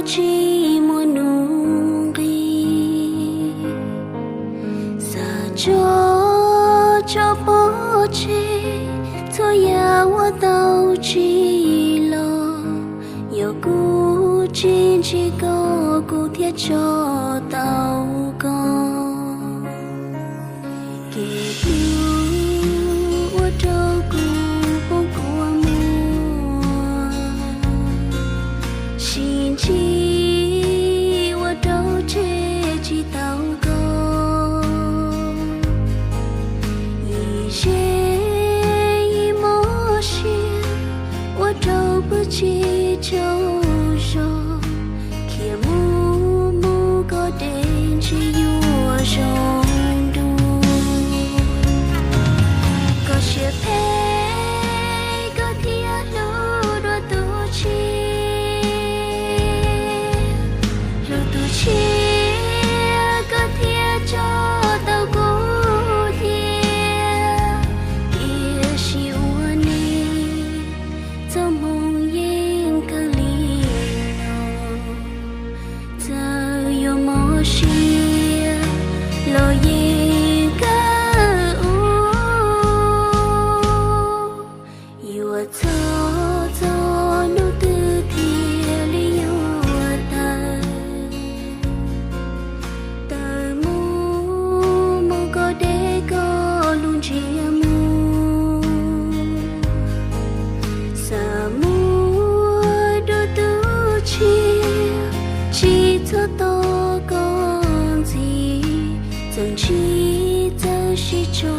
tsis muaj nuj nqis. Xav tso tso pov tseg txhua yam uas tau tsim los, yog kuv tsis ntsib koj kuv thiaj tso tau koj. Kev hlub uas rau kuv poob kua muag, sib ntsib uas rau tseg tsis tau koj. Ib ze ib mob siab uas rau pw tsis tsaug zog, khiav mus mus koj deb ntshe yuav zoo dua. Koj siab phem koj thiaj hlub dua tus tshiab, hlub tus tshiab koj thiaj tso tau kuv thiab. Tiam sis ua neej txoj hmoo yeej kawg li no, txawm yuav mob siab los yeej kawg ua. Yuav txog txog hnub twg thiaj li yuav tawm, tawm mus mus koj deb koj lub ntsiab mus. Xav mus dua tus tshiab, tsis txhob tos koj ntxiv, txawm ntsib txawm sib tso